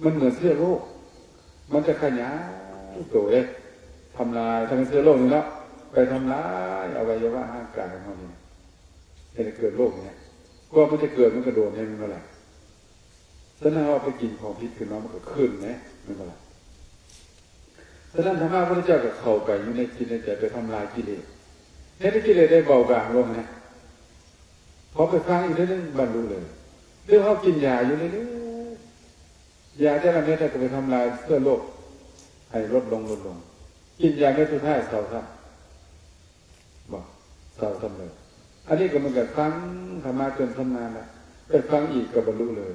ມັນເໝືອນເຊື້ອໂລກ ມັນຈະຂະຫຍາຍໂຕເດ້ ທຳລາຍ ທຳໃຫ້ເຊື້ອໂລກນີ້ເນາະ ໄປທຳລາຍອະໄວຍະວະຮ່າງກາຍຂອງເຮົານີ້ ເຮັດໃຫ້ເກີດໂລກນີ້ ກວ່າມັນຈະເກີດ ມັນກະໂດນແດ່ ແມ່ນບໍ່ລະ? ສະນັ້ນເຮົາໄປກິນຂອງຜິດຂຶ້ນມາ ມັນກະຂຶ້ນແດ່ ແມ່ນບໍ່ລະ? ສະນັ້ນ ທຳມະພຸດທະເຈົ້າກະເຂົ້າໄປຢູ່ໃນຈິດໃນໃຈ ໄປທຳລາຍກິເລດ ເຮັດໃຫ້ກິເລດໄດ້ເບົາບາງລົງນະ. ພໍໄປຟັງອີກເທື່ອໜຶ່ງ ບັນລຸເລີຍ. ຫຼືເຮົາກິນຢາຢູ່ເລື້ອຍໆ ຢາແຕ່ລະເມັດກະໄປທຳລາຍເຊື້ອໂລກໃຫ້ລົດລົງ ລົດລົງ. ກິນຢາເມັດສຸດທ້າຍເຊົາຊ້ຳ ບໍ່ ເຊົາຊ້ຳເລີຍ. ອັນນີ້ກະເໝືອນກັນ ຟັງທຳມະຈົນຊຳນານລະ ໄປຟັງອີກກະບັນລຸເລີຍ.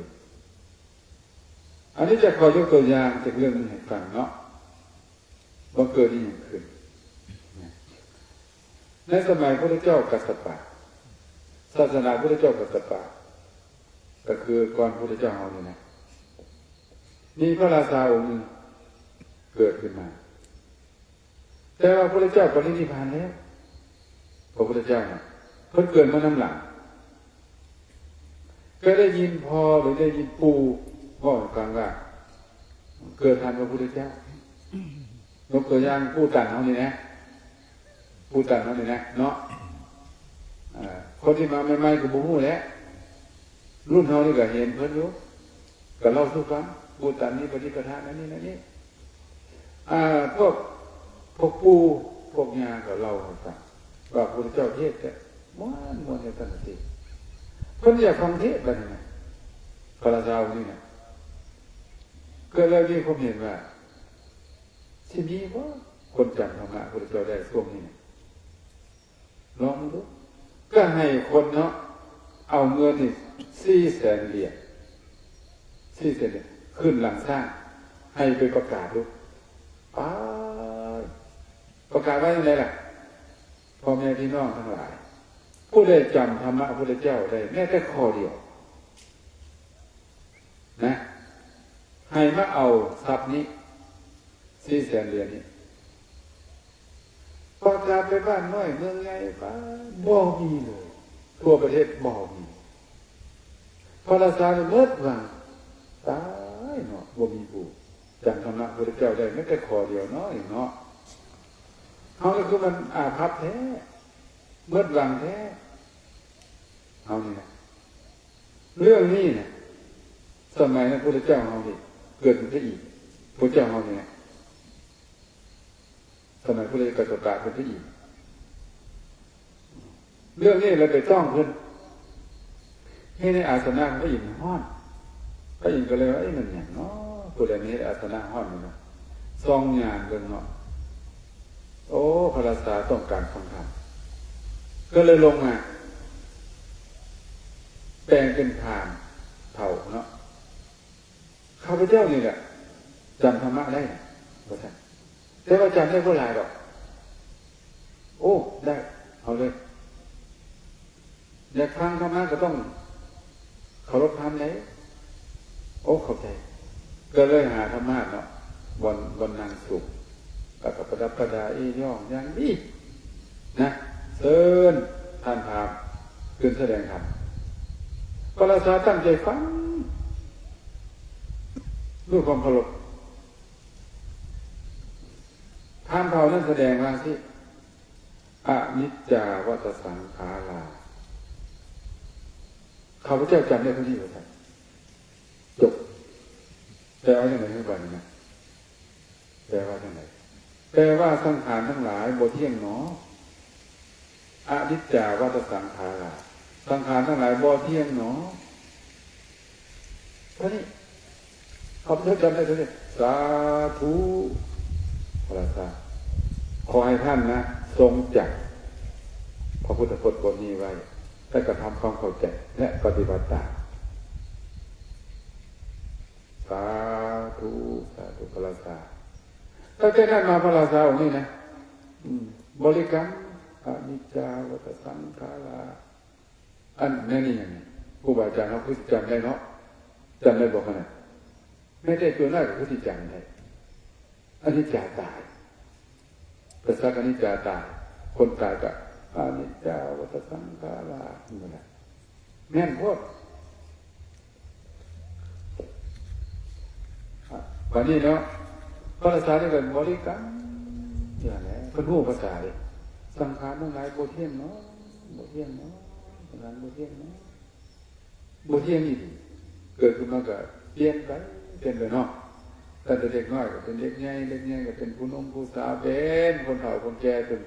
ອັນນີ້ຈະຂໍຍົກຕົວຢ່າງຈາກເລື່ອງໜຶ່ງໃຫ້ຟັງເນາະ ວ່າເກີດອີ່ຫຍັງຂຶ້ນ. ໃນສະໄໝພຸດທະເຈົ້າກັດສະປະ ສາສະໜາພຸດທະເຈົ້າກັດສະປະ ກະຄືກ່ອນພຸດທະເຈົ້າເຮົານີ້ນະ ມີພະລາຊາອົງໜຶ່ງເກີດຂຶ້ນມາ. ແຕ່ວ່າພະພຸດທະເຈົ້າປະລິນິບພານແລ້ວ ພະພຸດທະເຈົ້ານະ ເພິ່ນເກີດມານຳຫຼັງ ກະໄດ້ຍິນພໍ່ ຫຼືໄດ້ຍິນປູ່ເວົ້າໃຫ້ຟັງວ່າ ເກີດທັນພະພຸດທະເຈົ້າ. ຍົກຕົວຢ່າງປູ່ຕັນເຮົານີ້ນະ ປູ່ຕັນເຮົານີ້ນະເນາະ ອາ ຄົນທີ່ມາໃໝ່ໆກະບໍ່ຮູ້ແຫຼະ ລຸ້ນເຮົານີ້ກະເຫັນເພິ່ນຢູ່ ກະເລົ່າສູ່ຟັງ ປູ່ຕັນມີປະຕິປະທານອັນນີ້ ອັນນີ້ ອາ ພວກ ພວກປູ່ພວກຍ່າກະເລົ່າໃຫ້ຟັງວ່າພະພຸດທະເຈົ້າເທດແທ້ ມ່ວນ ມ່ວນໃຫ້ຟັງຊິ ເພິ່ນຢາກຟັງເທດບັດນີ້ນະ ພະລາຊາອົງນີ້ນະ ກະເລີຍມີຄວາມເຫັນວ່າ ຊິມີບໍ່ຄົນຈຳທຳມະພຸດທະເຈົ້າໄດ້ຊ່ວງນີ້ນະ? ລອງເບິ່ງດູ ກະໃຫ້ຄົນເນາະ ເອົາເງິນນີ້ສີ່ແສນຫຼຽນ ສີ່ແສນຫຼຽນ ຂຶ້ນຫຼັງຊ້າງ ໃຫ້ໄປປະກາດດູ ປາ ປະກາດວ່າຈັ່ງໃດລະ? ພໍ່ແມ່ພີ່ນ້ອງທັງຫຼາຍ ຜູ້ໃດຈຳທຳມະພຸດທະເຈົ້າໄດ້ແມ້ແຕ່ຂໍ້ດຽວ ນະ ໃຫ້ມາເອົາຊັບນີ້ ສີ່ແສນຫຼຽນນີ້ ປະກາດໄປບ້ານນ້ອຍເມືອງໃຫຍ່ ປາ ບໍ່ມີເລີຍ ທົ່ວປະເທດບໍ່ມີ. ພະລາຊານີ້ໝົດຫວັງ ຕາຍເນາະ ບໍ່ມີຜູ້ຈຳທຳມະພຸດທະເຈົ້າໄດ້ແມ້ແຕ່ຂໍ້ດຽວເນາະ ເນາະ ເຮົານີ້ຄືມັນອາພັບແທ້ ໝົດຫວັງແທ້ ເຮົານີ້ນະ. ເລື່ອງນີ້ນະ ສະໄໝນັ້ນພຸດທະເຈົ້າເຮົານີ້ເກີດຂຶ້ນໄດ້ອີກ ພຸດທະເຈົ້າເຮົານີ້ນະ ສະໄໝພຸດທະເຈົ້າກະຕະປະເກີດຂຶ້ນໄດ້ອີກ. ເລື່ອງນີ້ລະໄປຕ້ອງເພິ່ນ ເຮັດໃຫ້ອາສະນະຂອງພະອິນຮ້ອນ ພະອິນກະເລີຍວ່າ ເອີ ມັນຫຍັງເນາະ ຜູ້ໃດມາເຮັດອາສະນະຮ້ອນນີ້ເນາະ ສ່ອງຍານເບິ່ງເນາະ ໂອ້ ພະລາຊາຕ້ອງການຟັງທຳ ກະເລີຍລົງມາ ແປງເປັນພາມເຖົ້າເນາະ ຂ້າພະເຈົ້ານີ້ແຫຼະ ຈຳທຳມະໄດ້ ວ່າຊັ້ນ ແຕ່ວ່າຈຳໄດ້ບໍ່ຫຼາຍດອກ. ໂອ້ ໄດ້ ເອົາເລີຍ ຢາກຟັງທຳມະກະຕ້ອງເຄົາລົບພາມໃດ໋. ໂອ້ ເຂົ້າໃຈ ກະເລີຍຫາທຳມະເນາະ ບ່ອນ ບ່ອນນັ່ງສູງ ແລ້ວກະປະດັບປະດາເອ້ຍ້ອງຢ່າງດີນະ ເຊີນທ່ານພາມຂຶ້ນສະແດງທຳ. ພະລາຊາຕັ້ງໃຈຟັງດ້ວຍຄວາມເຄົາລົບ. ທ່ານເຖົ້ານັ້ນສະແດງວ່າຈັ່ງຊີ້ ອະນິດຈາວັດຕະສັງຂາລາ ຂ້າພະເຈົ້າຈຳໄດ້ເທົ່ານີ້ວ່າຊັ້ນ ຈົບ. ແປວ່າຈັ່ງໃດ ບາດນີ້ນະ ແປວ່າຈັ່ງໃດ? ແປວ່າສັງຂານທັງຫຼາຍບໍ່ທ່ຽງໜໍ? ອະນິດຈາວັດຕະສັງຂາລາ ສັງຂານທັງຫຼາຍບໍ່ທ່ຽງໜໍ? ເທົ່ານີ້ ຂ້າພະເຈົ້າຈຳໄດ້ເທົ່ານີ້ ສາທຸ ພະລາຊາ ຂໍໃຫ້ທ່ານນະ ຊົງຈຳພະພຸດທະພົດບົດນີ້ໄວ້ ແລະກະທຳຄວາມເຂົ້າໃຈ ແລະປະຕິບັດຕາມ. ສາທຸ ສາທຸ ພະລາຊາ. ຕັ້ງແຕ່ນັ້ນມາພະລາຊາອົງນີ້ນະ ອືມ ບໍລິກຳ ອະນິດຈາວັດຕະສັງຂາລາ ອັນແມ່ນອີ່ຫຍັງນີ້ ຄູບາອາຈານເຮົາຄືຊິຈຳໄດ້ເນາະ ຈຳໄດ້ບໍ່ຂະນະ? ແມ້ແຕ່ຕົວນ້ອຍກະຄືຊິຈຳໄດ້ ອະນິດຈາຕາຍ ກະສັກອະນິດຈາຕາຍ ຄົນຕາຍກະ ອະນິດຈາວັດຕະສັງຂາລາ ແມ່ນໂພດ. ບັດນີ້ເນາະ ພະລາຊານີ້ກໍບໍລິກຳ ຢູ່ຫັ້ນແຫຼະ ເພິ່ນຮູ້ພາສາເດ້ ສັງຂານທັງຫຼາຍບໍ່ທ່ຽງເນາະ ບໍ່ທ່ຽງເນາະ ສັງຂານບໍ່ທ່ຽງເນາະ ບໍ່ທ່ຽງອີ່ຫຼີ ເກີດຂຶ້ນມາກໍປ່ຽນໄປ ປ່ຽນໄປເນາະ ຕັ້ງແຕ່ເດັກນ້ອຍກໍເປັນເດັກໃຫຍ່ ເດັກໃຫຍ່ກໍເປັນຜູ້ໜຸ່ມຜູ້ສາວ ເປັນຄົນເຖົ້າຄົນແກ່ ຈົນ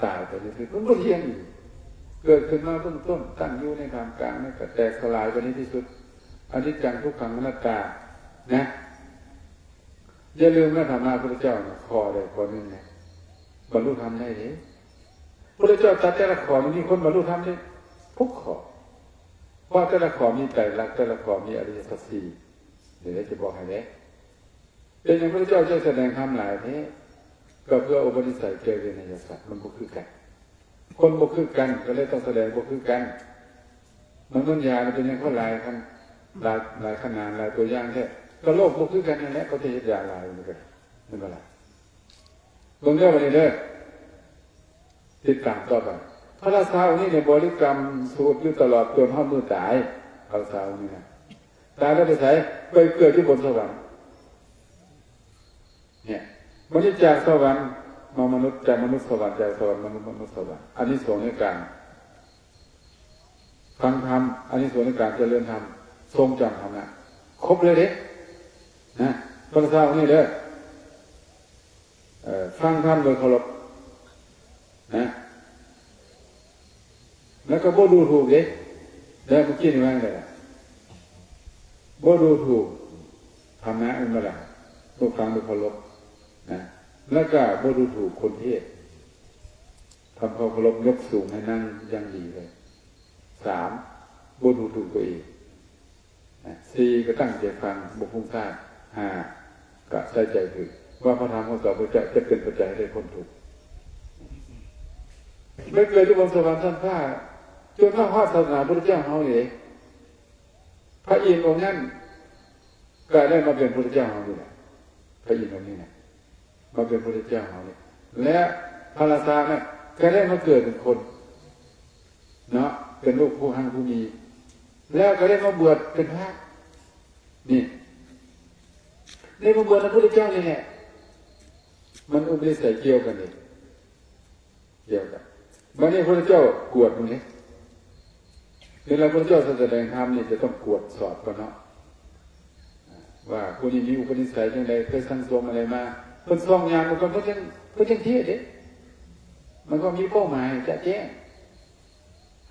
ຕາຍໄປ ນີ້ຄືມັນບໍ່ທ່ຽງອີ່ຫຼີ ເກີດຂຶ້ນມາເບື້ອງຕົ້ນ ຕັ້ງຢູ່ໃນທ່າມກາງ ມັນກໍແຕກສະຫຼາຍໄປໃນທີ່ສຸດ ອະນິດຈັງ ທຸກຂັງ ອະນັດຕາ ນະ ຢ່າລືມນະ ທຳມະພຸດທະເຈົ້ານະ ຂໍ້ໃດຂໍ້ໜຶ່ງນະ ບັນລຸທຳໄດ້ເດ້ ພຸດທະເຈົ້າຕັດແຕ່ລະຂໍ້ນີ້ ມີຄົນບັນລຸທຳໄດ້ທຸກຂໍ້ ເພາະແຕ່ລະຂໍ້ມີໄຕລັກ ແຕ່ລະຂໍ້ມີອະລິຍະສັດສີ່ ເດ ຈະບອກໃຫ້ເດ້ ເປັນຫຍັງພະພຸດທະເຈົ້າຈຶ່ງສະແດງທຳຫຼາຍແທ້? ກໍເພື່ອອຸປະນິໄສແກ່ວິໄນຍະສັດ ມັນບໍ່ຄືກັນ ຄົນບໍ່ຄືກັນ ກໍເລີຍຕ້ອງສະແດງບໍ່ຄືກັນ ມັນເໝືອນຢາເປັນຫຍັງ ເຂົາຫຼາຍຂະໜາດ ຫຼາຍຂະໜານ ຫຼາຍຕົວຢ່າງແທ້ ກໍໂລກບໍ່ຄືກັນນັ້ນແຫຼະ ເຂົາຈະເຮັດຢາຫຼາຍ ມັນກໍໄດ້ ແມ່ນບໍ່ລະ? ເບິ່ງເດີບັດນີ້ເດີ ຕິດຕາມຕໍ່ໄປ ພະລາຊາອົງນີ້ນີ້ບໍລິກຳສູດຢູ່ຕະຫຼອດຈົນຮອດມື້ຕາຍ ພະລາຊາອົງນີ້ນະ ຕາຍແລ້ວໄປໃສ? ໄປເກີດຢູ່ບົນສະຫວັນ ເນຍ ບັດນີ້ຈາກສະຫວັນມາມະນຸດ ຈາກມະນຸດສະຫວັນ ຈາກສະຫວັນມາມະນຸດ ມະນຸດສະຫວັນ ອານິສົງໃນການຟັງທຳ ອານິສົງໃນການຈະເລີນທຳ ຊົງຈຳທຳນະ ຄົບເລີຍເດ້ ນະ ພະລາຊາອົງນີ້ເດີ ເອີ ຟັງທຳໂດຍເຄົາລົບ ນະ ແລ້ວກໍບໍ່ດູຖູກເດ້ ແລ້ວເມື່ອກີ້ນີ້ວ່າຈັ່ງໃດລະ? ບໍ່ດູຖູກທຳນະ ແມ່ນບໍ່ລະ? ບໍ່ຟັງໂດຍເຄົາລົບນະ ແລ້ວກໍບໍ່ດູຖູກຄົນເທດ ທຳຄວາມເຄົາລົບ ຍົກສູງໃຫ້ນັ່ງຢ່າງດີເລີຍ. ສາມ ບໍ່ດູຖູກຕົວເອງ. ນະ ສີ່ ກໍຕັ້ງໃຈຟັງ ບໍ່ຟຸ້ງສ້ານ. ຫ້າ ກະໃສ່ໃຈຖືກວ່າພະທຳຄຳສອນຂອງພະເຈົ້າຈະເປັນປັດໄຈໃຫ້ໄດ້ພົ້ນທຸກ. ໄປເກີດຢູ່ບົນສະຫວັນຊັ້ນຟ້າ ຈົນມາຮອດສາສະໜາພຸດທະເຈົ້າເຮົານີ້ເດ້ ພະອິນອົງນັ້ນກໍໄດ້ມາເປັນພຸດທະເຈົ້າເຮົານີ້ແຫຼະ ພະອິນອົງນີ້ນະ ມາເປັນພຸດທະເຈົ້າເຮົານີ້ ແລະ ພະລາຊານັ້ນກໍໄດ້ມາເກີດເປັນຄົນເນາະ ເປັນລູກຜູ້ຮັ່ງຜູ້ມີ ແລ້ວກໍໄດ້ມາບວດເປັນພະ ນີ້ ໄດ້ມາບວດນຳພຸດທະເຈົ້ານີ້ແຫຼະ ມັນອຸປະນິໄສກ່ຽວກັນເດ້ ດຽວກັນ ບັດນີ້ພະເຈົ້າກວດເບິ່ງເດ້ ເວລາພະເຈົ້າສະແດງທຳນີ້ຈະຕ້ອງກວດສອບກ່ອນເນາະ ວ່າຜູ້ນີ້ມີອຸປະນິໄສຈັ່ງໃດ ເຄີຍສັ່ງສົມອັນໃດມາ ເພິ່ນສ່ອງຍາມເບິ່ງກ່ອນ ເພິ່ນຈັ່ງ ເພິ່ນຈັ່ງເທດເດ້ ມັນກໍມີເປົ້າໝາຍຈະແຈ້ງ.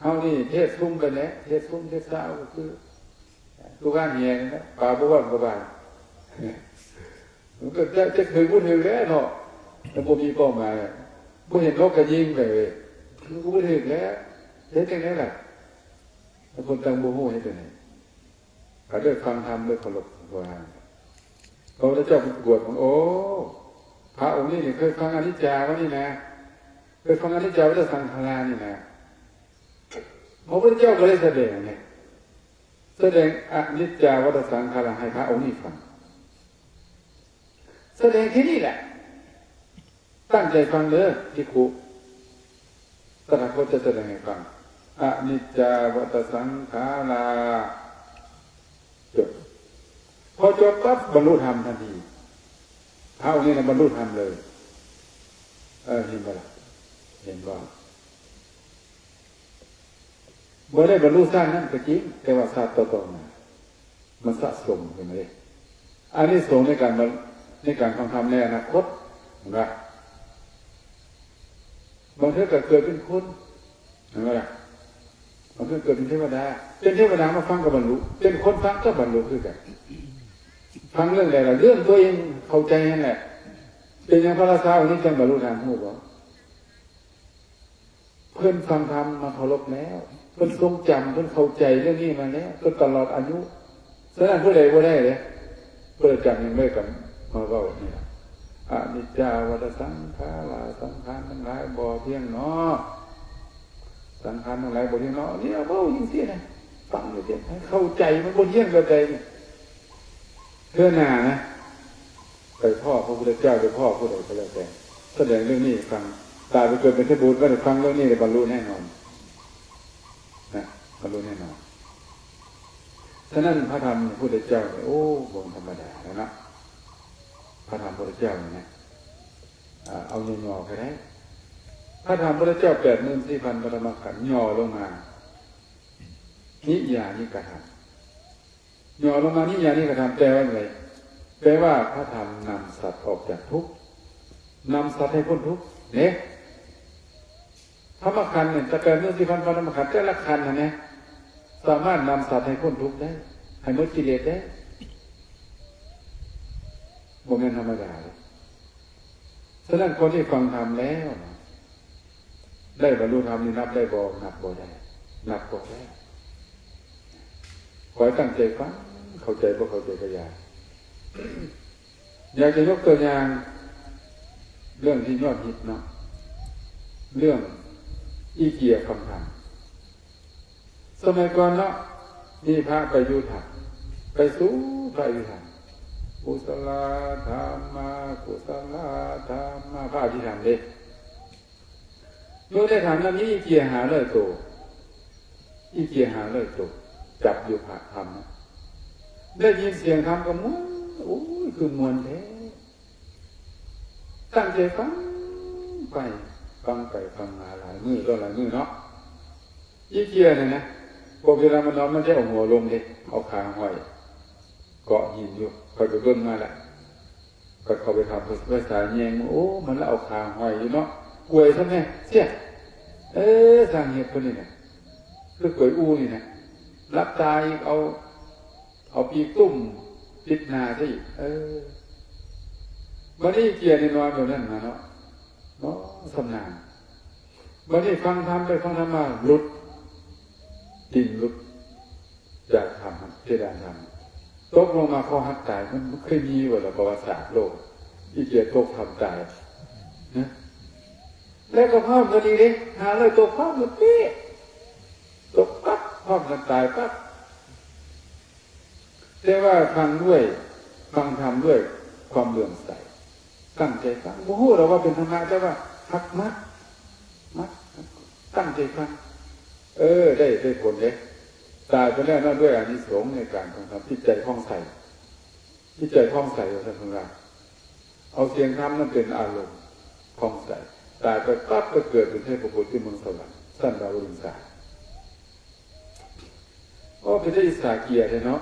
ເຮົານີ້ເທດຊຸ່ມໄປແຫຼະ ເທດຊຸ່ມເທດຊາວ ກໍຄື ຄືຫວ່ານແຫນີ້ແຫຼະ ປາບໍ່ວ່ານກໍວ່ານ ມັນກໍຈະ ຈະຖືກບໍ່ຖືກແຫຼະເນາະ ມັນບໍ່ມີເປົ້າໝາຍ ບໍ່ເຫັນນົກກໍຍິງໄປເວີຍ ມັນກໍບໍ່ຖືກແຫຼະ ເຮັດຈັ່ງໃດລະ? ແຕ່ຄົນຕ່າງບໍ່ຮູ້ເຮັດຈັ່ງໃດ? ກໍເລີຍຟັງທຳ ເລີຍເຄົາລົບວ່າ ພະພຸດທະເຈົ້າເພິ່ນກວດ ໂອ້ ພະອົງນີ້ນີ້ເຄີຍຟັງອະນິດຈາວະນີ້ນະ ເຄີຍຟັງອະນິດຈາວັດຕະສັງຂາລານີ້ນະ ພະພຸດທະເຈົ້າກໍເລີຍສະແດງນີ້ ສະແດງອະນິດຈາວັດຕະສັງຂາລາໃຫ້ພະອົງນີ້ຟັງ ສະແດງທີ່ນີ້ແຫຼະ ຕັ້ງໃຈຟັງເດີພິກຂຸ ຕະຖາຄົດຈະສະແດງໃຫ້ຟັງ ອະນິດຈາວັດຕະສັງຂາລາ ຈົບ ພໍຈົບປັບບັນລຸທຳທັນທີ ພະອົງນີ້ນະບັນລຸທຳເລີຍ ເອີ ເຫັນບໍ່ລະ ເຫັນບໍ່? ບໍ່ໄດ້ບັນລຸຊາດນັ້ນກໍຈິງ ແຕ່ວ່າຊາດຕໍ່ໆມາ ມັນສະສົມຂຶ້ນມາເດ້ ອານິສົງໃນການບັນ ໃນການຟັງທຳໃນອະນາຄົດ ເຫັນບໍ່? ບາງເທື່ອກໍເກີດເປັນຄົນ ເຫັນບໍ່ລະ? ບາງເທື່ອເກີດເປັນເທວະດາ ເປັນເທວະດາມາຟັງກໍບັນລຸ ເປັນຄົນຟັງກໍບັນລຸຄືກັນ. ຟັງເລື່ອງໃດລະ? ເລື່ອງຕົວເອງເຂົ້າໃຈຫັ້ນແຫຼະ. ເປັນຫຍັງພະລາຊາອົງນີ້ຈັ່ງບັນລຸທາງຮູ້ບໍ່? ເພິ່ນຟັງທຳມາເຄົາລົບແລ້ວ ເພິ່ນຊົງຈຳ ເພິ່ນເຂົ້າໃຈເລື່ອງນີ້ມາແລ້ວ ເພິ່ນຕະຫຼອດອາຍຸ. ສະນັ້ນຜູ້ໃດບໍ່ໄດ້ເດ້ ເພິ່ນຈຳຍັງໄດ້ກັນມາເວົ້ານີ້ລະ ອະນິດຈາວັດຕະສັງຂາລາ ສັງຂານທັງຫຼາຍບໍ່ທ່ຽງເນາະ ສັງຂານທັງຫຼາຍບໍ່ທ່ຽງເນາະ ນີ້ເວົ້າຈັ່ງຊີ້ນະ ຟັງຢູ່ເດ້ ໃຫ້ເຂົ້າໃຈມັນບໍ່ທ່ຽງແບບໃດນີ້ ເທື່ອໜ້ານະ ໄປພໍ້ພະພຸດທະເຈົ້າ ໄປພໍ້ຜູ້ໃດກໍແລ້ວແຕ່ ສະແດງເລື່ອງນີ້ໃຫ້ຟັງ ຕາຍໄປເກີດເປັນເທບບຸດ ໄດ້ຟັງເລື່ອງນີ້ ໄດ້ບັນລຸແນ່ນອນນະ ບັນລຸແນ່ນອນ. ສະນັ້ນພະທຳພະພຸດທະເຈົ້ານີ້ ໂອ້ ບໍ່ທຳມະດາແລ້ວເນາະ. ພະທຳພຸດທະເຈົ້ານີ້ນະ ເອົາຫຍໍ້ໆກໍໄດ້. ພະທຳພຸດທະເຈົ້າແປດໝື່ນສີ່ພັນພະທຳມະຂັນຫຍໍ້ລົງມາ ນິຍານິກະທຳ. ຫຍໍ້ລົງມາ ນິຍານິກະທຳ ແປວ່າຫຍັງ? ແປວ່າພະທຳນຳສັດອອກຈາກທຸກ, ນຳສັດໃຫ້ພົ້ນທຸກເດ້. ທຳມະຂັນນີ້ ແຕ່ແປດໝື່ນສີ່ພັນ ທຳມະຂັນ ແຕ່ລະຂັນຫັ້ນນະ ສາມາດນຳສັດໃຫ້ພົ້ນທຸກໄດ້, ໃຫ້ໝົດກິເລດໄດ້. ບໍ່ແມ່ນທຳມະດາເດ້. ສະນັ້ນ ຄົນທີ່ຟັງທຳແລ້ວນະ ໄດ້ບັນລຸທຳນີ້ ນັບໄດ້ບໍ່? ນັບບໍ່ໄດ້, ນັບບໍ່ໄດ້. ຂໍໃຫ້ຕັ້ງໃຈຟັງ, ເຂົ້າໃຈບໍ່ເຂົ້າໃຈກໍຢ່າ. ຢາກຈະຍົກຕົວຢ່າງເລື່ອງທີ່ຍອດຮິດເນາະ, ເລື່ອງອີເກຍຟັງທຳ. ສະໄໝກ່ອນເນາະ ມີພະໄປຢູ່ຖ້ຳ, ໄປສູ່ພະຢູ່ຖ້ຳ, ກຸສະລາທຳມາ, ກຸສະລາທຳມາ, ພະອະພິທຳເດ້. ຢູ່ໃນຖ້ຳນັ້ນມີອີເກຍຫ້າຮ້ອຍໂຕ, ອີເກຍຫ້າຮ້ອຍໂຕ ຈັບຢູ່ພະຖ້ຳນັ້ນ. ໄດ້ຍິນສຽງທຳກໍມ່ວນ, ໂອ້ຍ ຄືມ່ວນແທ້. ຕັ້ງໃຈຟັງໄປ, ຟັງໄປຟັງມາຫຼາຍມື້ຕໍ່ຫຼາຍມື້ເນາະ. ອີເກຍນີ້ນະ ພວກເວລາມັນນອນ ມັນຈະເອົາຫົວລົງເດ້, ເອົາຂາຫ້ອຍເກາະຫີນຢູ່. ຂ້ອຍໄປເບິ່ງມາແລ້ວ, ຂ້ອຍເຂົ້າໄປຖາມພາສາແຍງ, ໂອ້ ມັນລະເອົາຂາຫ້ອຍຢູ່ເນາະ, ກວຍຊະແມ່. ເສຍ ເອີ ຊ່າງເຮັດຄົນນີ້ນະ ຄືກວຍອູ່ນີ້ນະ, ຫຼັບຕາອີກ ເອົາ ເອົາປີກຕຸ້ມປິດໜ້າຊະອີກ. ເອີ ບັດນີ້ເກຍນີ້ນອນແບບນັ້ນນະເນາະ, ບໍ່ຊຳນານ. ບັດນີ້ຟັງທຳໄປຟັງທຳມາ ຫຼຸດ, ຕີນຫຼຸດຈາກຖ້ຳ, ເພດານຖ້ຳ ຕົກລົງມາ ຄໍຫັກຕາຍ. ມັນ ມັນເຄີຍມີບໍ່ລະ ປະຫວັດສາດໂລກ ອີເກຍຕົກຖ້ຳຕາຍນະ? ແລ້ວກໍພ້ອມກັນອີກເດ້, ຫ້າຮ້ອຍຕົກພ້ອມກັນເປະ, ຕົກປັບ ພ້ອມກັນຕາຍປັບ. ແຕ່ວ່າຟັງດ້ວຍ, ຟັງທຳດ້ວຍຄວາມເຫຼື້ອມໃສ, ຕັ້ງໃຈຟັງ. ບໍ່ຮູ້ດອກວ່າເປັນທຳມະ, ແຕ່ວ່າຮັກມັກ, ມັກ, ຕັ້ງໃຈຟັງ. ເອີ ໄດ້, ໄດ້ຜົນເດ້. ຕາຍໄປແລ້ວເນາະ, ດ້ວຍອານິສົງໃນການຟັງທຳ, ຈິດໃຈຜ່ອງໃສ. ຈິດໃຈຜ່ອງໃສ ວ່າຊັ້ນເພິ່ນວ່າ. ເອົາສຽງທຳນັ້ນເປັນອາລົມຜ່ອງໃສ, ຕາຍໄປປັບ ໄປເກີດເປັນເທບະບຸດທີ່ເມືອງສະຫວັນ ຊັ້ນດາວະລິງສາ. ໂອ້ ເປັນຕາອິດສາເກຍແທ້ເນາະ.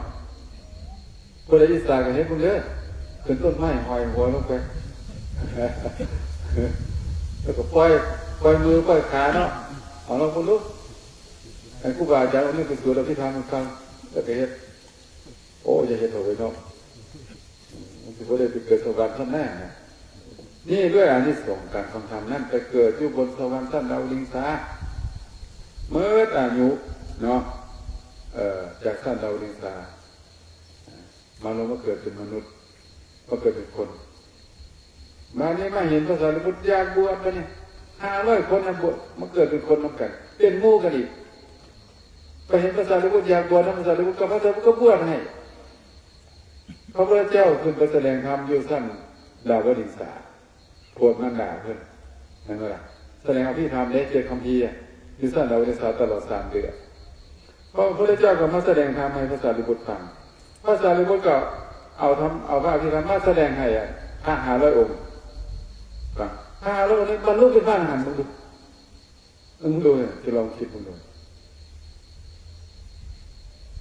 ຜູ້ໃດອິດສາກໍເຮັດເບິ່ງເດີ, ຂຶ້ນຕົ້ນໄມ້ຫ້ອຍຫົວລົງໄປ ແລ້ວກໍປ່ອຍ, ປ່ອຍມື ປ່ອຍຂາເນາະ. ເອົາລອງເບິ່ງດູ, ໃຫ້ຄູບາອາຈານອົງນີ້ໄປສວດອະພິທຳໃຫ້ຟັງ ແລ້ວກໍເຮັດ. ໂອ້ ຢ່າເຮັດເຖາະເວີຍເນາະ, ມັນຊິບໍ່ໄດ້ໄປເກີດສະຫວັນຊັ້ນນະ. ນີ້ດ້ວຍອານິສົງການຟັງທຳນັ້ນ ໄປເກີດຢູ່ບົນສະຫວັນຊັ້ນດາວະລິງສາ ໝົດອາຍຸເນາະ. ເອີ ຈາກຊັ້ນດາວະລິງສາ ມາລົງມາເກີດເປັນມະນຸດ, ມາເກີດເປັນຄົນ. ບາດນີ້ມາເຫັນພະສາລີບຸດຢາກບວດ, ບາດນີ້ຫ້າຮ້ອຍຄົນນະບວດ, ມາເກີດເປັນຄົນນຳກັນ, ເປັນໝູ່ກັນອີກ. ໄປເຫັນພະສາລີບຸດຢາກບວດນຳ, ພະສາລີບຸດກໍ, ພະສາລີບຸດກໍບວດໃຫ້. ພະພຸດທະເຈົ້າຂຶ້ນໄປສະແດງທຳຢູ່ຊັ້ນດາວະລິງສາ ໂປດມານດາເພິ່ນ ແມ່ນບໍ່ລະ? ສະແດງອະພິທຳເດ້ ເຈັດຄຳພີ ຢູ່ຊັ້ນດາວະລິງສາຕະຫຼອດສາມເດືອນ. ພະພຸດທະເຈົ້າກໍມາສະແດງທຳໃຫ້ພະສາລີບຸດຟັງ. ພະສາລີບຸດກໍເອົາທຳ, ເອົາພະອະພິທຳມາສະແດງໃຫ້ພະຫ້າຮ້ອຍອົງຟັງ. ພະຫ້າຮ້ອຍອົງນີ້ບັນລຸເປັນພະອະລະຫັນ, ເບິ່ງດູ. ເບິ່ງດູ, ຈະລອງຄິດເບິ່ງດູ.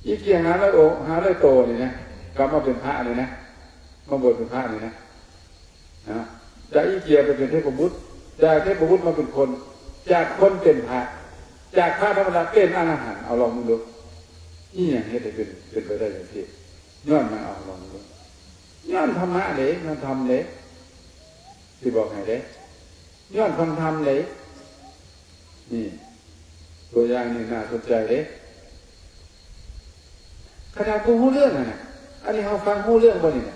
ອີເກຍຫ້າຮ້ອຍອົງ, ຫ້າຮ້ອຍໂຕນີ້ນະ, ກັບມາເປັນພະນີ້ນະ, ມາບວດເປັນພະນີ້ນະ. ນະ, ຈາກອີເກຍໄປເປັນເທບະບຸດ, ຈາກເທບະບຸດມາເປັນຄົນ, ຈາກຄົນເປັນພະ, ຈາກພະທຳມະດາເປັນອະລະຫັນ. ເອົາລອງເບິ່ງດູ, ອີຫຍັງເຮັດໃຫ້ເປັນ, ເປັນໄປໄດ້ຈັ່ງຊີ້? ຍ້ອນຫຍັງ? ເອົາລອງເບິ່ງດູ. ຍ້ອນທຳມະເດ້, ຍ້ອນທຳເດ້. ຊິບອກໃຫ້ເດ້, ຍ້ອນຟັງທຳເດ້. ນີ້ ຕົວຢ່າງນີ້ໜ້າສົນໃຈເດ້. ຂະໜາດບໍ່ຮູ້ເລື່ອງຫັ້ນນະ, ອັນນີ້ເຮົາຟັງຮູ້ເລື່ອງບໍ່ນີ້ນະ?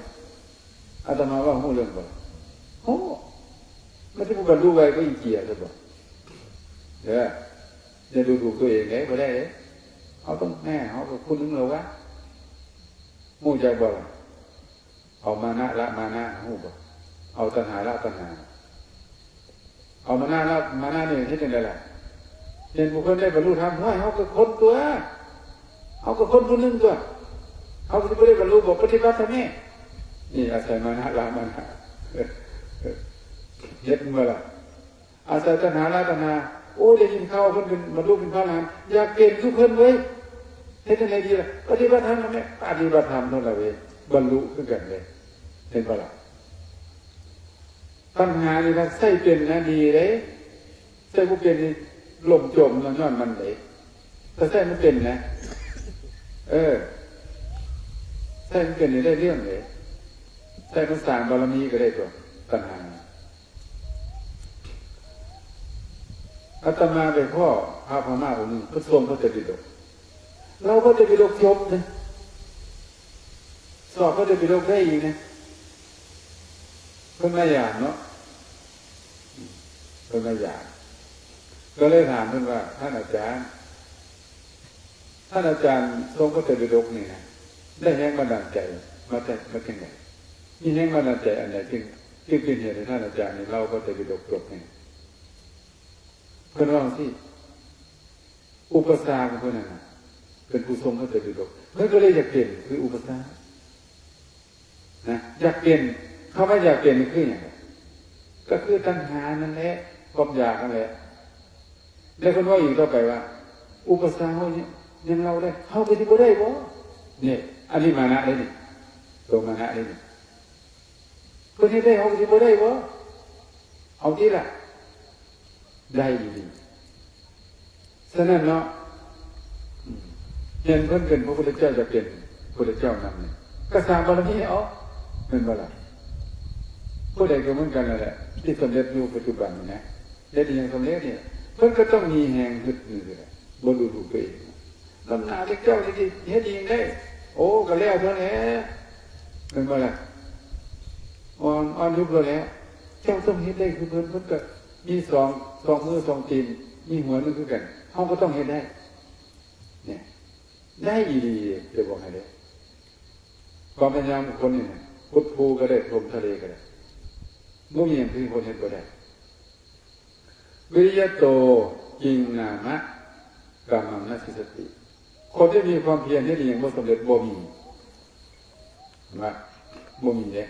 ອາດຕະມາເວົ້າຮູ້ເລື່ອງບໍ່? ຮູ້. ມັນຊິບໍ່ບັນລຸໄວກວ່າອີເກຍຊະບໍ? ເດີ, ຢ່າດູຖູກຕົວເອງເດ້, ບໍ່ໄດ້ເດ້. ເຮົາຕ້ອງແນ່, ເຮົາກໍຜູ້ໜຶ່ງແລ້ວວະ. ຮູ້ຈັກບໍ່ລະ? ເອົາມານະລະມານະ, ຮູ້ບໍ່? ເອົາຕັນຫາລະຕັນຫາ. ເອົາມານະລະມານະນີ້ເຮັດຈັ່ງໃດລະ? ເຫັນຜູ້ຄົນໄດ້ບັນລຸທຳ, ຫ້ວຍ, ເຮົາກໍຄົນຕົວະ, ເຮົາກໍຄົນຜູ້ໜຶ່ງຕົວະ, ເຮົາກໍຊິບໍ່ໄດ້ບັນລຸບໍ? ປະຕິບັດທຳແມ້. ນີ້ອາໄສມານະລາມານະ ເຮັດບໍ່ລະ? ອາໄສຕັນຫາລາຕັນຫາ. ໂອ້ ໄດ້ຍິນຂ່າວເພິ່ນເປັນ ບັນລຸເປັນພະອະລະຫັນ ຢາກເປັນຄືເພິ່ນເວີຍ. ເຮັດຈັ່ງໃດດີລະ? ປະຕິບັດທຳແມ່ນ ປະຕິບັດທຳເທົ່ານັ້ນເວີຍ ບັນລຸຄືກັນເລີຍ. ເຫັນບໍ່ລະ? ປັນຫານີ້ລະ ໃຊ້ເປັນນະດີເດ້. ໃຊ້ບໍ່ເປັນນີ້ລົ້ມຈົມເນາະ ຍ້ອນມັນເດ້. ແຕ່ໃຊ້ມັນເປັນນະ ເອີ ໃຊ້ມັນເປັນນີ້ໄດ້ເລື່ອງເດ້. ໃຊ້ມັນສ້າງບາລະມີກໍໄດ້ຕົວະ ຕັນຫາ. ອາດຕະມາໄປພໍ້ພະພະມ້າອົງໜຶ່ງ ເພິ່ນຊົງພະໄຕປິດົກ. ລາວພະໄຕປິດົກຈົບນະ ສອບພະໄຕປິດົກໄດ້ອີກນະ. ເພິ່ນມາຢາມເນາະ ເພິ່ນມາຢາມ ກໍເລີຍຖາມເພິ່ນວ່າ ທ່ານອາຈານ ທ່ານອາຈານຊົງພະໄຕປິດົກນີ້ນະ ໄດ້ແຮງບັນດານໃຈມາແຕ່ ມາຈັ່ງໃດ? ມີແຮງບັນດານໃຈອັນໃດຈຶ່ງ ຈຶ່ງເປັນເຫດໃຫ້ທ່ານອາຈານນີ້ເລົ່າພະໄຕປິດົກຈົບນີ້? ເພິ່ນເວົ້າຈັ່ງຊີ້ ອຸປະຊາຂອງເພິ່ນນັ້ນນະ ເປັນຜູ້ຊົງພະໄຕປິດົກ ເພິ່ນກໍເລີຍຢາກເປັນຄືອຸປະຊານະ ຢາກເປັນ. ຄຳວ່າຢາກເປັນນີ້ຄືຫຍັງ? ກໍຄືຕັນຫານັ້ນແຫຼະ ຄວາມຢາກນັ້ນແຫຼະ. ແລ້ວເພິ່ນເວົ້າອີກຕໍ່ໄປວ່າ ອຸປະຊາເຮົາຍັງເລົ່າໄດ້ ເຮົາກໍຊິບໍ່ໄດ້ບໍ? ນີ້ ອັນນີ້ມານະເດ້ນີ້ ໂຕມານະເດ້ນີ້. ເພິ່ນເຮັດໄດ້ ເຮົາກໍຊິບໍ່ໄດ້ບໍ? ເອົາຕິລະ ໄດ້ອີ່ຫຼີ. ສະນັ້ນເນາະ ເຫັນເພິ່ນເປັນພະພຸດທະເຈົ້າ ຢາກເປັນພຸດທະເຈົ້ານຳນີ້ ກໍສ້າງບາລະມີເອົາ ແມ່ນບໍ່ລະ? ຜູ້ໃດກໍເໝືອນກັນນັ້ນແຫຼະ ທີ່ສຳເລັດຢູ່ປັດຈຸບັນນີ້ນະ ເຮັດອີ່ຫຍັງສຳເລັດນີ້ ເພິ່ນກໍຕ້ອງມີແຮງຮຶດຢູ່ນີ້ແຫຼະ ບໍ່ດູຖູກຕົວເອງ. ນຳໜ້າເຈົ້ານີ້ຊິເຮັດອີ່ຫຍັງໄດ້? ໂອ້ ກໍແລ້ວເທົ່ານັ້ນແຫຼະ ແມ່ນບໍ່ລະ? ອ່ອນ ອ່ອນຍຸບແລ້ວແຫຼະ ເຈົ້າຕ້ອງເຮັດໄດ້ຄືເພິ່ນ. ເພິ່ນກໍມີສອງ ສອງມືສອງຕີນ ມີຫົວໜຶ່ງຄືກັນ ເຮົາກໍຕ້ອງເຮັດໄດ້. ນີ້ ໄດ້ອີ່ຫຼີ ຈະບອກໃຫ້ເດີ ຄວາມພະຍາຍາມຂອງຄົນນີ້ນະ ຂຸດພູກໍໄດ້ ຖົມທະເລກໍໄດ້ ບໍ່ມີຫຍັງທີ່ຄົນເຮັດບໍ່ໄດ້. ວິລິຍະໂຕ ກິງນາມະ ກຳມັງ ນະສິສສະຕິ ຄົນທີ່ມີຄວາມພຽນເຮັດອີ່ຫຍັງບໍ່ສຳເລັດ ບໍ່ມີ ວ່າບໍ່ມີເດ້.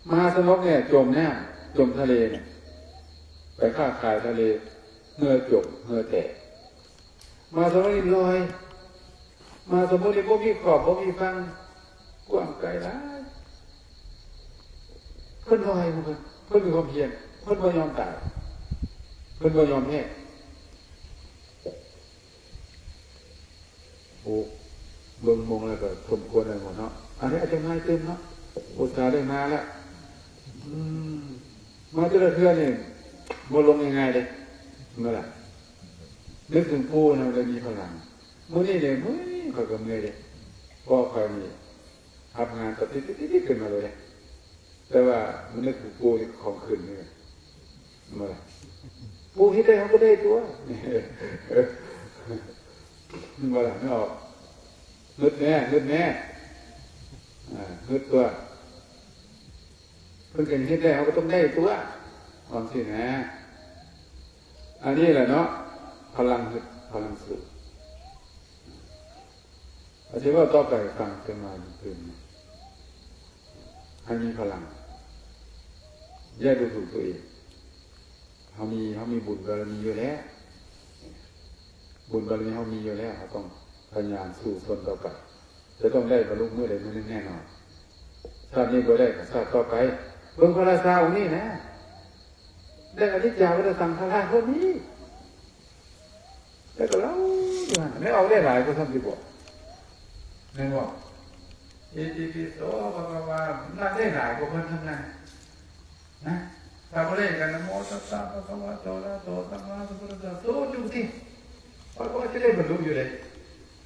ມະຫາສະໝຸດນີ້ຈົມນ້ຳ ຈົມທະເລນີ້ ໄປຄ້າຂາຍທະເລ ເຮືອຈົມ ເຮືອແຕກ. ມະຫາສະໝຸດນີ້ລອຍ ມະຫາສະໝຸດນີ້ບໍ່ມີຂອບ ບໍ່ມີຝັ່ງ ກວ້າງໄກຫຼາຍ. ເພິ່ນລອຍຂອງເພິ່ນ ເພິ່ນມີຄວາມພຽນ ເພິ່ນບໍ່ຍອມຕາຍ ເພິ່ນບໍ່ຍອມແພ້. ໂອ້ ເບິ່ງມົງແລ້ວກໍສົມຄວນແລ້ວເນາະ ອັນນີ້ອາດຈະງ່າຍຕື່ມເນາະ ອຸດສ່າໄດ້ມາແລ້ວ ອືມ ມາແຕ່ລະເທື່ອນີ້ບໍ່ລົງງ່າຍໆເດ້ ແມ່ນບໍ່ລະ? ນຶກເຖິງປູ່ນະ ໄດ້ມີພະລັງ. ມື້ນີ້ເດ້ ມື້ນີ້ຂ້ອຍກໍເມື່ອຍເດ້ ເພາະຂ້ອຍນີ້ຮັບງານຕິດໆໆຂຶ້ນມາເລີຍເດ້ ແຕ່ວ່າມັນນຶກເຖິງປູ່ນີ້ຂອງຂຶ້ນເລີຍ ແມ່ນບໍ່ລະ? ປູ່ເຮັດໄດ້ເຮົາກໍໄດ້ຕົວະ ແມ່ນບໍ່ລະ? ເນາະ ງຶດແດ່ ງຶດແດ່ ອາ ງຶດຕົວະ ເພິ່ນກໍເຮັດໄດ້ ເຮົາກໍຕ້ອງໄດ້ຕົວະ ວ່າຈັ່ງຊີ້ນະ. ອັນນີ້ແຫຼະເນາະ ພະລັງຮຶດ ພະລັງສູ້. ອາດຊິເວົ້າຕໍ່ໄປໃຫ້ຟັງ ເຖິງວ່າຕື່ມ ໃຫ້ມີພະລັງ ຢ່າດູຖູກຕົວເອງ. ເຮົາມີ ເຮົາມີບຸນບາລະມີຢູ່ແລ້ວ ບຸນບາລະມີເຮົາມີຢູ່ແລ້ວ ເຮົາຕ້ອງພະຍາຍາມສູ້ຊົນຕໍ່ໄປ ຈະຕ້ອງໄດ້ບັນລຸມື້ໃດມື້ໜຶ່ງແນ່ນອນ. ຊາດນີ້ບໍ່ໄດ້ກໍຊາດຕໍ່ໄປ. ເບິ່ງພະລາຊາອົງນີ້ນະ ໄດ້ອະນິດຈາວັດຕະສັງຂາລາເພິ່ນນີ້ ແລ້ວກໍເລົ່າຢູ່ຫັ້ນ ແມ່ນອອກໄດ້ຫຼາຍກວ່າຊ້ຳຕິບໍ ແມ່ນບໍ່? ອິຕິປິໂສ ພະຄະວາ ນັ້ນໄດ້ຫຼາຍກວ່າເພິ່ນທັງນັ້ນນະ. ຖ້າບໍ່ໄດ້ກໍນະໂມຕັດສະ ພະຄະວະໂຕ ອະລະຫະໂຕ ສຳມາສຳພຸດທັດສະ ສູ້ຈຸຕິ ຂ້ອຍກໍວ່າຊິໄດ້ບັນລຸຢູ່ເດ້.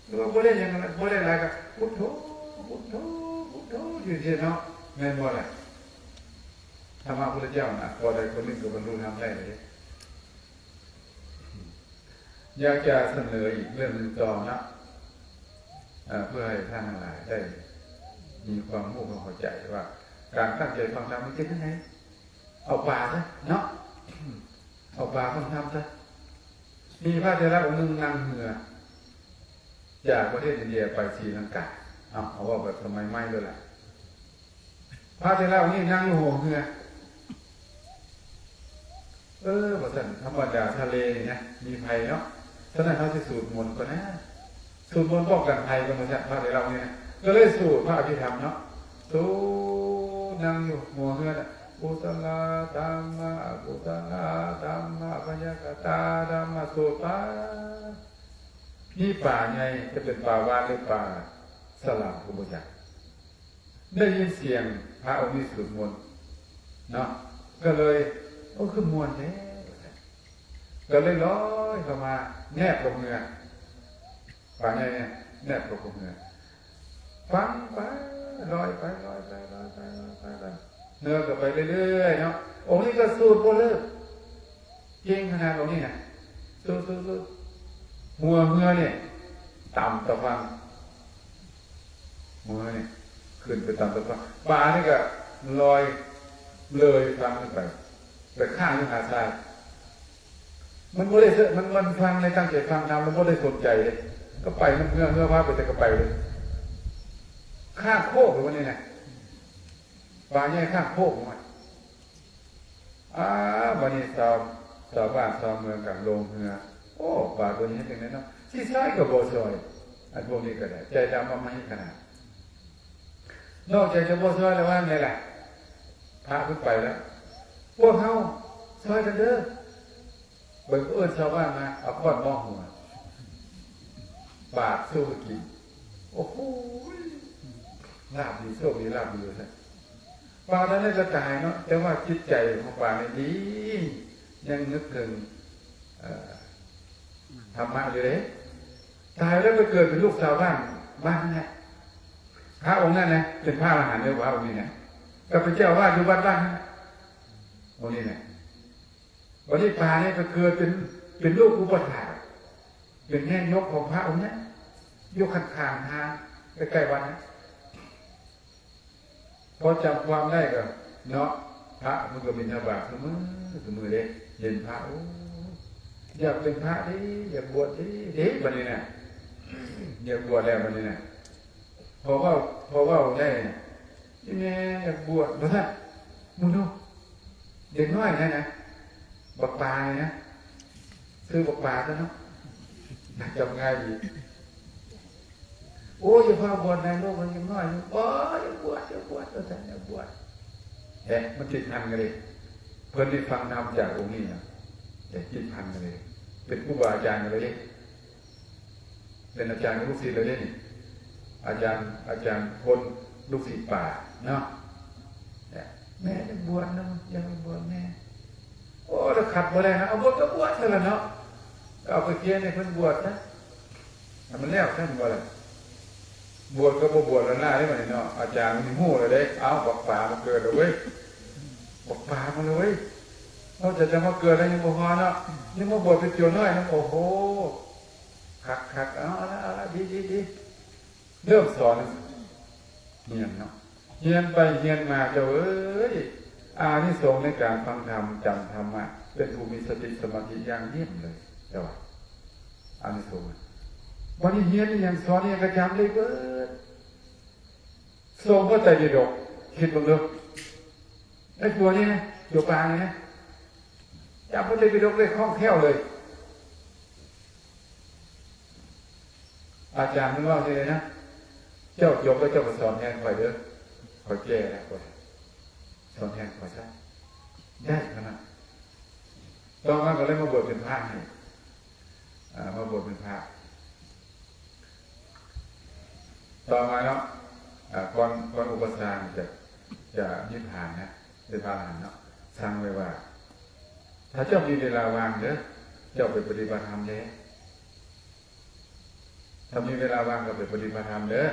ຫຼືວ່າບໍ່ໄດ້ຫຍັງ ບໍ່ໄດ້ຫຼາຍກໍພຸດໂທ ພຸດໂທ ພຸດໂທ ຢູ່ຊີ້ເນາະ ແມ່ນບໍ່ລະ? ທຳມະພຸດທະເຈົ້ານະ ຜູ້ໃດຜູ້ໜຶ່ງກໍບັນລຸທຳໄດ້ເດ້. ຢາກຈະສະເໜີອີກເລື່ອງໜຶ່ງຕໍ່ເນາະ ເພື່ອໃຫ້ທ່ານທັງຫຼາຍໄດ້ມີຄວາມຮູ້ຄວາມເຂົ້າໃຈວ່າ ການຕັ້ງໃຈຟັງທຳມັນເປັນຈັ່ງໃດ. ເອົາປາຊະເນາະ ເອົາປາຟັງທຳຊະ. ມີພະເຖລະອົງໜຶ່ງນັ່ງເຮືອຈາກປະເທດອິນເດຍໄປສີລັງກາ ເອົາ ເອົາເວົ້າແບບສະໄໝໃໝ່ເລີຍລະ. ພະເຖລະອົງນີ້ນັ່ງຢູ່ຫົວເຮືອ. ເອີ ວ່າຊັ້ນ, ທຳມະດາທະເລນີ້ນະ ມີໄພເນາະ, ສະນັ້ນເຮົາຊິສູດມົນກ່ອນນະ. ສູດມົນປ້ອງກັນໄພກ່ອນ ວ່າຊັ້ນ, ພະເຖລະອົງນີ້ນະ. ກໍເລີຍສູດພະອະພິທຳເນາະ, ສູດນັ່ງຢູ່ຫົວເຮືອນະ, ກຸສະລະທຳມະ ອະກຸສະລະທຳມະ ອະພະຍາກະຕາທຳມະ ສູດໄປ. ມີປາໃຫຍ່ ຈະເປັນປາວານ ຫຼື ປາສະຫຼາມ ກໍບໍ່ຈັກ. ໄດ້ຍິນສຽງພະອົງນີ້ສູດມົນເນາະ, ກໍເລີຍ ໂອ້ ຄືມ່ວນແທ້ ວ່າຊັ້ນ. ກໍເລີຍລອຍເຂົ້າມາແນບກັບເຮືອ, ປາໃຫຍ່ແນບກັບເຮືອ. ຟັງໄປ ລອຍໄປ ລອຍໄປ ລອຍໄປ ລອຍໄປ ລອຍໄປ, ເຮືອກໍໄປເລື້ອຍໆເນາະ. ອົງນີ້ກໍສູດບໍ່ເລີກ. ເກັ່ງຂະໜາດເອົານີ້ນະ, ສູດໆໆ ຫົວເຮືອນີ້ຕຳຕະຝັ່ງ, ຫົວນີ້ຂຶ້ນໄປຕຳຕະຝັ່ງ, ປານີ້ກໍລອຍເລີຍຝັ່ງຂຶ້ນໄປ, ໄປຄ້າງຢູ່ຫາດຊາຍ. ມັນບໍ່ໄດ້ເຊີ ມັນ ມັນຟັງໃນຕັ້ງໃຈຟັງນຳ ມັນບໍ່ໄດ້ສົນໃຈເດ້, ກໍໄປນຳເຮືອ, ເຮືອພາໄປໃສກໍໄປເລີຍ. ຄ້າງໂຄກຢູ່ວັນນີ້ນະ, ປາໃຫຍ່ຄ້າງໂຄກ. ອາ ບັດນີ້ຊາວ ຊາວບ້ານຊາວເມືອງກໍລົງເຮືອ. ໂອ້ ປາຕົວນີ້ເຮັດຈັ່ງໃດເນາະ, ຊິຊ່ອຍກໍບໍ່ຊ່ອຍ. ອັນພວກນີ້ກໍໄດ້ໃຈດຳອຳມະຫິດຂະໜາດ, ນອກຈາກຈະບໍ່ຊ່ອຍແລ້ວວ່າໄງລະ, ພະເພິ່ນໄປແລ້ວ, ພວກເຮົາຊ່ອຍກັນເດີ້. ເບິ່ງ ເອີ້ນຊາວບ້ານມາ ເອົາຄ້ອນເມາະຫົວ ປາດສູ້ໃຫ້ກິນ. ໂອ້ໂຫ ລາບດີ ໂຊກດີ ລາບດີ ວ່າຊັ້ນ. ປາຕົວນັ້ນກໍຕາຍເນາະ, ແຕ່ວ່າຈິດໃຈຂອງປານີ້ດີ, ຍັງນຶກເຖິງ ເອີ ທຳມະຢູ່ເດ້. ຕາຍແລ້ວໄປເກີດເປັນລູກຊາວບ້ານ ບ້ານນັ້ນແຫຼະ. ພະອົງນັ້ນນະ ເປັນພະອະລະຫັນເດີ, ພະອົງນີ້ນະ, ກໍເປັນເຈົ້າອາວາດຢູ່ວັດບ້ານນັ້ນ ອົງນີ້ນະ. ບັດນີ້ປານີ້ໄປເກີດເປັນ ເປັນລູກອຸປະຖາກ, ເປັນແມ່ຍົກຂອງພະອົງນັ້ນ, ຢູ່ຂ້າງໆທາງ ໃກ້ໆວັດນະ. ພໍຈຳຄວາມໄດ້ກໍເນາະ, ພະມັນກໍບິນທະບາດຊຸມື້ ຊຸມື້ເດ້. ເຫັນພະ ໂອ້ ຢາກເປັນພະເດ້, ຢາກບວດເດ້ ເດ້ ບັດນີ້ນະ, ຢາກບວດແລ້ວບັດນີ້ນະ. ພໍເວົ້າ ພໍເວົ້າໄດ້ນະ, ອີ່ແມ່ຢາກບວດ ວ່າຊັ້ນ. ໝູ່ດູ ເດັກນ້ອຍນັ້ນນະ, ບັກປານີ້ນະ, ຊື່ບັກປາຊະເນາະ, ຈຳງ່າຍດີ. ໂອ້ຍ ຢ່າພາບວດນະລູກ, ມັນຍັງນ້ອຍຢູ່. ໂອ້ຍ ຢ່າບວດ ຢ່າບວດ ວ່າຊັ້ນ, ຢ່າບວດ. ເອີ ມັນຕິດພັນກັນເດ້. ເພິ່ນໄດ້ຟັງທຳຈາກອົງນີ້ນະ, ໄດ້ຕິດພັນກັນເດ້, ເປັນຄູບາອາຈານກັນເລີຍເດ້. ເປັນອາຈານຂອງລູກສິດເລີຍເດ້ນີ້, ອາຈານ ອາຈານພົນ ລູກສິດປາເນາະ. ແມ່ຢາກບວດນະ, ຢາກໃຫ້ບວດແມ່. ໂອ້ ລະຂັດບໍ່ໄດ້ນະ, ເອົາບວດກໍບວດຊະລະເນາະ, ກໍເອົາໄປຂຽນໃຫ້ເພິ່ນບວດຊະ ໃຫ້ມັນແລ້ວຊັ້ນ. ບໍ່ລະ ບວດກໍບໍ່ບວດລະນະເດ້ບັດນີ້ເນາະ. ອາຈານນີ້ຮູ້ແລ້ວເດ້, ເອົ້າ ບັກປາມາເກີດແລ້ວເວີຍ, ບັກປາມາແລ້ວເວີຍ. ເຮົາຈະ ຈະມາເກີດແລ້ວຍັງບໍ່ພໍເນາະ, ຍັງມາບວດເປັນໂຈນນ້ອຍນຳ. ໂອ້ໂຫ ຄັກໆ ເອົາ ເອົາລະ ເອົາລະ ດີໆໆ. ເລີ່ມສອນຮຽນເນາະ, ຮຽນໄປຮຽນມາ ເຈົ້າເອີຍ, ອານິສົງໃນການຟັງທຳ ຈຳທຳມະ ເປັນຜູ້ມີສະຕິສະມາທິຢ່າງຢ້ຽມເລີຍ. ເຈົ້າວ່າອານິສົງ, ບັດນີ້ຮຽນອີ່ຫຍັງ ສອນອີ່ຫຍັງກໍຈຳໄດ້ເບິດ. ສົ່ງພະໄຕປິດົກ, ຄິດເບິ່ງເດີ້, ໄອ້ຕົວນີ້ນະ ຕົວປານີ້ນະ ຈຳພະໄຕປິດົກໄດ້ຄ່ອງແຄ້ວເລີຍ. ອາຈານເພິ່ນເວົ້າຈັ່ງໃດນະ, ເຈົ້າຈົບແລ້ວເຈົ້າກໍສອນແທນຂ້ອຍເດີ້, ຂ້ອຍແກ່ແລ້ວ, ສອນແທນຂ້ອຍຊະ. ໄດ້ຂະໜາດ, ຕໍ່ມາກໍເລີຍມາບວດເປັນພະໃຫ້, ເອີ ມາບວດເປັນພະ. ຕໍ່ມາເນາະ, ເອີ ກ່ອນ ກ່ອນອຸປະຊາຈະ ຈະນິບພານນະ, ເປັນພະອະລະຫັນເນາະ, ສັ່ງໄວ້ວ່າ ຖ້າເຈົ້າມີເວລາວ່າງເດີ້, ເຈົ້າໄປປະຕິບັດທຳແດ່. ຖ້າມີເວລາວ່າງກໍໄປປະຕິບັດທຳເດີ້,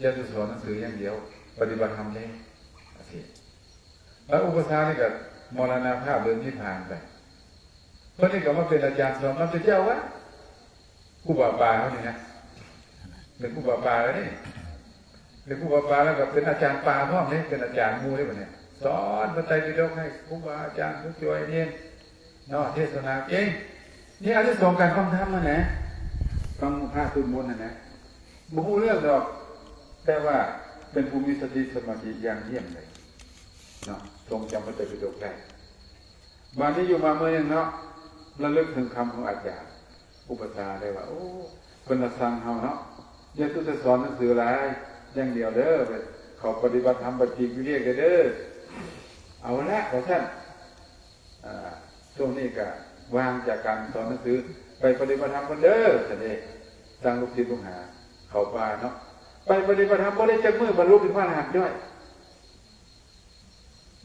ຢ່າໄປສອນໜັງສືຢ່າງດຽວ, ປະຕິບັດທຳແດ່ ວ່າຊີ້. ແລ້ວອຸປະຊານີ້ກໍມໍລະນະພາບ ຫຼື ນິບພານໄປ. ເພິ່ນນີ້ກໍມາເປັນອາຈານສອນ ມາເປັນເຈົ້າອາວາດ ຄູບາປາເຮົານີ້ນະ, ເປັນຄູບາປາແລ້ວນີ້. ເປັນຄູບາປາແລ້ວກໍເປັນອາຈານປາພ້ອມເດ້, ເປັນອາຈານໝູ່ເດ້ບັດນີ້, ສອນພະໄຕປິດົກໃຫ້ຄູບາອາຈານຜູ້ຊ່ວຍເນນເນາະ, ເທສະນາເກັ່ງ. ນີ້ອານິສົງການຟັງທຳຫັ້ນນະ, ຟັງພະສວດມົນຫັ້ນນະ, ບໍ່ຮູ້ເລື່ອງດອກ, ແຕ່ວ່າເປັນຜູ້ມີສະຕິສະມາທິຢ່າງຢ້ຽມເລີຍ. ເນາະ ຊົງຈຳພະໄຕປິດົກໄດ້. ບາດນີ້ຢູ່ມາມື້ໜຶ່ງເນາະ ລະລຶກເຖິງຄຳຂອງອາຈານ ອຸປະຊາໄດ້ວ່າ ໂອ້ ເພິ່ນລະສັ່ງເຮົາເນາະ ຢ່າສູ່ແຕ່ສອນໜັງສືຫຼາຍຢ່າງດຽວເດີ ເຂົ້າປະຕິບັດທຳ ໄປປີກວິເວກເດີ. ເອົາລະ ວ່າຊັ້ນ ອາ ຊ່ວງນີ້ກະວ່າງຈາກການສອນໜັງສື ໄປປະຕິບັດທຳກ່ອນເດີ ຊັ້ນເດ. ສັ່ງລູກສິດລູກຫາເຂົ້າປ່າເນາະ ໄປປະຕິບັດທຳ ບໍ່ໄດ້ຈັກມື້ ບັນລຸເປັນພະອະລະຫັນຈ້ອຍ.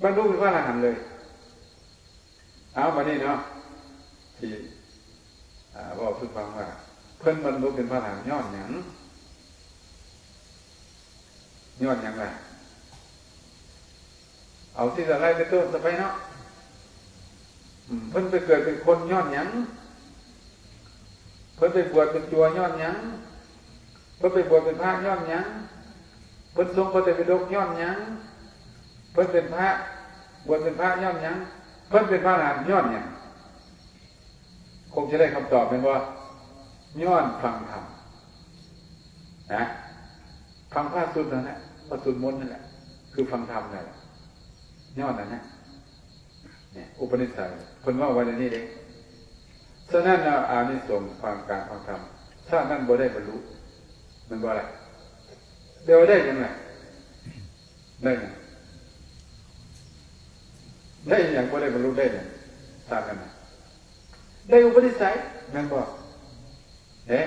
ບັນລຸເປັນພະອະລະຫັນເລີຍ. ເອົາ ບາດນີ້ເນາະ ທີ່ ອາ ເວົ້າສູ່ຟັງວ່າ ເພິ່ນບັນລຸເປັນພະອະລະຫັນຍ້ອນຫຍັງ? ຍ້ອນຫຍັງລະ? ເອົາ ຊິລະໄລ່ເປັນຕົ້ນຕໍ່ໄປເນາະ. ອືມ ເພິ່ນໄປເກີດເປັນຄົນຍ້ອນຫຍັງ? ເພິ່ນໄປບວດເປັນຈົວຍ້ອນຫຍັງ? ເພິ່ນໄປບວດເປັນພະຍ້ອນຫຍັງ? ເພິ່ນຊົງພະໄຕປິດົກຍ້ອນຫຍັງ? ເພິ່ນເປັນພະ ບວດເປັນພະຍ້ອນຫຍັງ? ເພິ່ນເປັນພະອະລະຫັນຍ້ອນຫຍັງ? ຄົງຈະໄດ້ຄຳຕອບແມ່ນບໍ່? ຍ້ອນຟັງທຳນະ ຟັງພະສູດນັ້ນແຫຼະ ພະສູດມົນນັ້ນແຫຼະ ຄືຟັງທຳນັ້ນແຫຼະ ຍ້ອນນັ້ນນະ. ນີ້ ອຸປະນິໄສ ເພິ່ນເວົ້າໄວ້ໃນນີ້ເດ້. ສະນັ້ນແລ້ວ ອານິສົງຂອງການຟັງທຳ ຊາດນັ້ນບໍ່ໄດ້ບັນລຸ ແມ່ນບໍ່ລະ? ແຕ່ວ່າໄດ້ຫຍັງລະ? ໄດ້ຫຍັງ? ໄດ້ຫຍັງ? ບໍ່ໄດ້ບັນລຸໄດ້ຫຍັງ? ຊາດນັ້ນນະ ໄດ້ອຸປະນິໄສ ແມ່ນບໍ່? ເດ້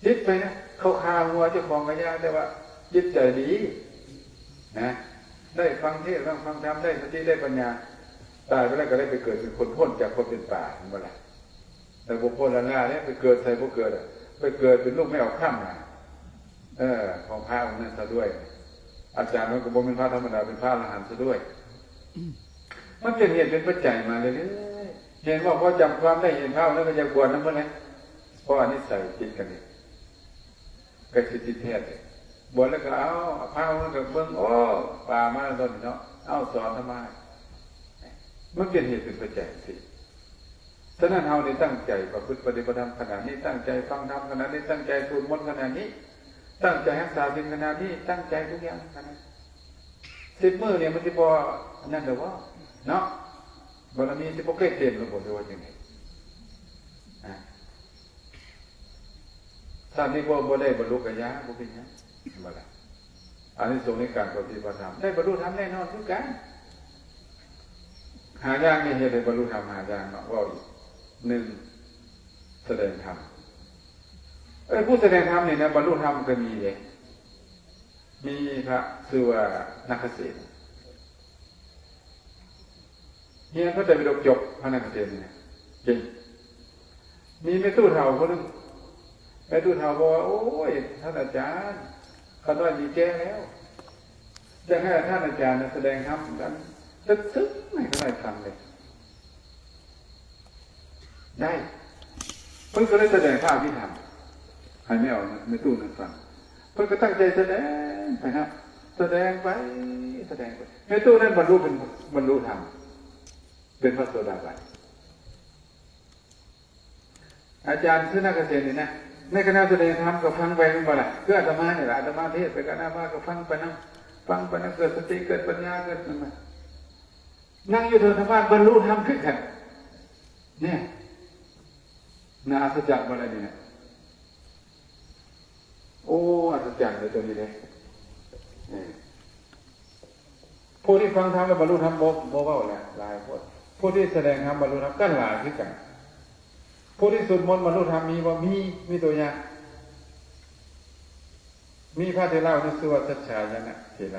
ຕິດໄປນະ ເຂົາຂ້າຫົວເຈົ້າຂອງກະຢ່າ ແຕ່ວ່າຈິດໃຈດີນະ ໄດ້ຟັງເທດ ຟັງທຳ ໄດ້ສະຕິ ໄດ້ປັນຍາ ຕາຍໄປແລ້ວກະໄດ້ໄປເກີດເປັນຄົນ ພົ້ນຈາກຄວາມເປັນປາ ເຫັນບໍ່ລະ? ແຕ່ບໍ່ພົ້ນລະລາເດ້ ໄປເກີດໃສບໍ່ເກີດ ໄປເກີດເປັນລູກແມ່ອອກຄ່ຳນະ ເອີ ຂອງພະອົງນັ້ນຊະດ້ວຍ. ອາຈານມັນກະບໍ່ແມ່ນພະທຳມະດາ ເປັນພະອະລະຫັນຊະດ້ວຍ. ມັນເປັນເຫດເປັນປັດໄຈມາເລື້ອຍໆ ເຫັນບໍ່? ພໍຈຳຄວາມໄດ້ ເຫັນພະອົງນັ້ນກະຢາກບວດນຳເພິ່ນແຫຼະ ເພາະອານິໄສຕິດກັນເດ ກະຊິຕິດແທ້ເດ. ບວດແລ້ວກະເອົາ ພະອົງນັ້ນກະເບິ່ງ ໂອ້ ປາມາແລ້ວໂດນເນາະ ເອົາສອນທຳມະ ມັນເປັນເຫດເປັນປັດໄຈຈັ່ງຊີ້. ສະນັ້ນເຮົານີ້ຕັ້ງໃຈປະພຶດປະຕິບັດທຳຂະໜາດນີ້ ຕັ້ງໃຈຟັງທຳຂະໜາດນີ້ ຕັ້ງໃຈສວດມົນຂະໜາດນີ້ ຕັ້ງໃຈຮັກສາສິນຂະໜາດນີ້ ຕັ້ງໃຈທຸກຢ່າງຂະໜາດ ສິບມື້ນີ້ມັນຊິບໍ່ອັນນັ້ນດອກເນາະ ບາລະມີຊິບໍ່ເກີດເຕັມລະບໍ ຫຼືວ່າຈັ່ງໃດ? ອາ ຊາດນີ້ບໍ່ ບໍ່ໄດ້ບັນລຸກະຢ່າ ບໍ່ເປັນຫຍັງ ເຫັນບໍ່ລະ? ອານິສົງໃນການປະຕິບັດທຳ ໄດ້ບັນລຸທຳແນ່ນອນຄືກັນ. ຫ້າຢ່າງນີ້ເຮັດໃຫ້ບັນລຸທຳຫ້າຢ່າງເນາະ ເວົ້າອີກ ໜຶ່ງ ສະແດງທຳ ເອີ ຜູ້ສະແດງທຳນີ້ນະ ບັນລຸທຳກະມີເດ້ ມີພະຊື່ວ່ານາຄະເສນ ຮຽນພະໄຕປິດົກຈົບ ພະນາຄະເສນນີ້ນະ ເກັ່ງ. ມີແມ່ຕູ້ເຖົ້າຄົນໜຶ່ງ ແມ່ຕູ້ເຖົ້າບອກວ່າ ໂອ້ຍ ທ່ານອາຈານ ຂ້ານ້ອຍນີ້ແກ່ແລ້ວ ຢາກໃຫ້ທ່ານອາຈານນະສະແດງທຳອັນເລິກເຊິ່ງໃຫ້ຂ້ານ້ອຍຟັງເລີຍ ໄດ້. ເພິ່ນກະເລີຍສະແດງພະອະພິທຳໃຫ້ແມ່ອອກ ແມ່ຕູ້ນັ້ນຟັງ. ເພິ່ນກະຕັ້ງໃຈສະແດງໄປນະ ສະແດງໄປ ສະແດງໄປ ແມ່ຕູ້ນັ້ນບັນລຸເປັນ ບັນລຸທຳ ເປັນພະໂສດາບັນ. ອາຈານຊື່ນາຄະເສນນີ້ນະ ໃນຂະນະສະແດງທຳກະຟັງໄປແມ່ນບໍ່ລະ? ຄືອາດຕະມານີ້ລະ ອາດຕະມາເທດໄປກະອາດຕະມາກະຟັງໄປນຳ ຟັງໄປນຳ ເກີດສະຕິ ເກີດປັນຍາ ເກີດ ນັ້ນນະ ນັ່ງຢູ່ທຳມະດາ ບັນລຸທຳຄືກັນ. ແນ່ ໜ້າອັດສະຈັນບໍ່ລະນີ້ນະ? ໂອ້ ອັດສະຈັນເດ້ໂຕນີ້ເດ້. ເອີ ຜູ້ທີ່ຟັງທຳແລ້ວບັນລຸທຳ ບໍ່ ບໍ່ເວົ້າແຫຼະ ຫຼາຍໂພດ. ຜູ້ທີ່ສະແດງທຳບັນລຸທຳກະຫຼາຍຄືກັນ. ຜູ້ທີ່ສວດມົນບັນລຸທຳມີບໍ່? ມີ ມີຕົວຢ່າງ. ມີພະເຖລາ ຊື່ວ່າ ສັດຊາຍະນະເຖລາ.